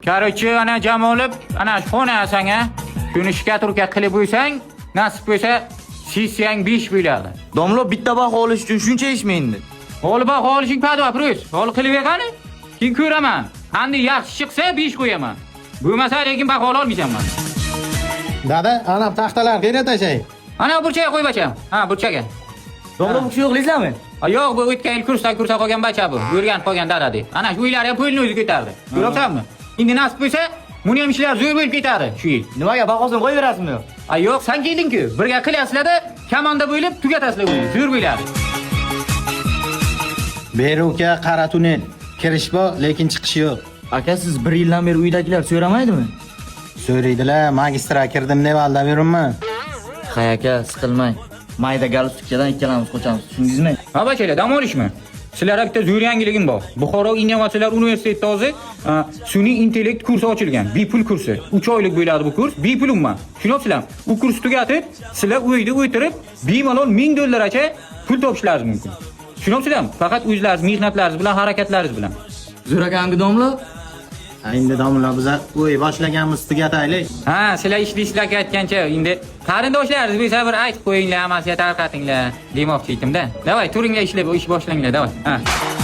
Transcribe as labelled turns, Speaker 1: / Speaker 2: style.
Speaker 1: Короче, ana jam olib, ana xona sanga. Shuni штукатурка qilib qo'ysang, nasib bo'lsa, sessiyang 5 bo'ladi.
Speaker 2: Domla, bitta baho olish uchun shuncha ishmi endi?
Speaker 1: Holi baho olishing под вопрос. Holi qilib bergani, keyin ko'raman. Qanday yaxshi chiqsa, 5 qo'yaman. Bo'lmasa, lekin baho olmaysan man.
Speaker 3: Dada, ana taxtalar qayerga tashay?
Speaker 1: Ana burchaga qo'y, bacham. Ha, burchaga.
Speaker 2: Domla, bu kishi yo'qlaysizlarmi?
Speaker 1: Ha, yo'q, bu o'tgan yil kursdan kursga qolgan bacha bu. O'rganib qolgan dada deb. Ana shu uylar ham pulni o'zi ko'tardi. Ko'ryapsanmi? Endi nasib bo'lsa, buni ham ishlar zo'r bo'lib ketadi shu yil.
Speaker 2: Nimaga, bahosini qo'yib berasizmi?
Speaker 1: A yo'q, san kelding-ku. Birga qilasizlar-da, komanda bo'lib tugatasizlar uyni. Zo'r bo'ladi.
Speaker 3: Beri, uka, qara tunnel. Kirish bor, lekin chiqish yo'q.
Speaker 2: Aka, siz bir yildan beri uydagilar so'ramaydimi?
Speaker 3: So'raydilar, magistra kirdim deb aldab yuribman.
Speaker 2: Hay aka, siqilmang. Mayda galstukchadan ikkalamiz qochamiz, tushundingizmi?
Speaker 1: Ha, bachalar, dam olishmi? Sizlarga bitta zo'r yangiligim bor. Buxoro innovatsiyalar universitetida hozir sun'iy intellekt kursi ochilgan. Bepul kursi. 3 oylik bo'ladi bu kurs. Bepul umuman. Tushunyapsizlarmi? U kurs tugatib, sizlar uyda o'tirib, bemalol 1000 dollargacha pul topishlaringiz mumkin. Tushunyapsizlarmi? Faqat o'zlaringiz mehnatlaringiz bilan, harakatlaringiz bilan.
Speaker 2: Zo'r ekanku, domla.
Speaker 3: Ha, endi domla, biza o'y boshlaganmiz, tugataylik.
Speaker 1: Ha, sizlar ishlaysizlar aytgancha, endi qarindoshlaringiz bo'lsa, bir aytib qo'yinglar, hammasiga tarqatinglar demoqchi edim-da. Давай, turinglar, ishlab ish boshlanglar, давай. Ha.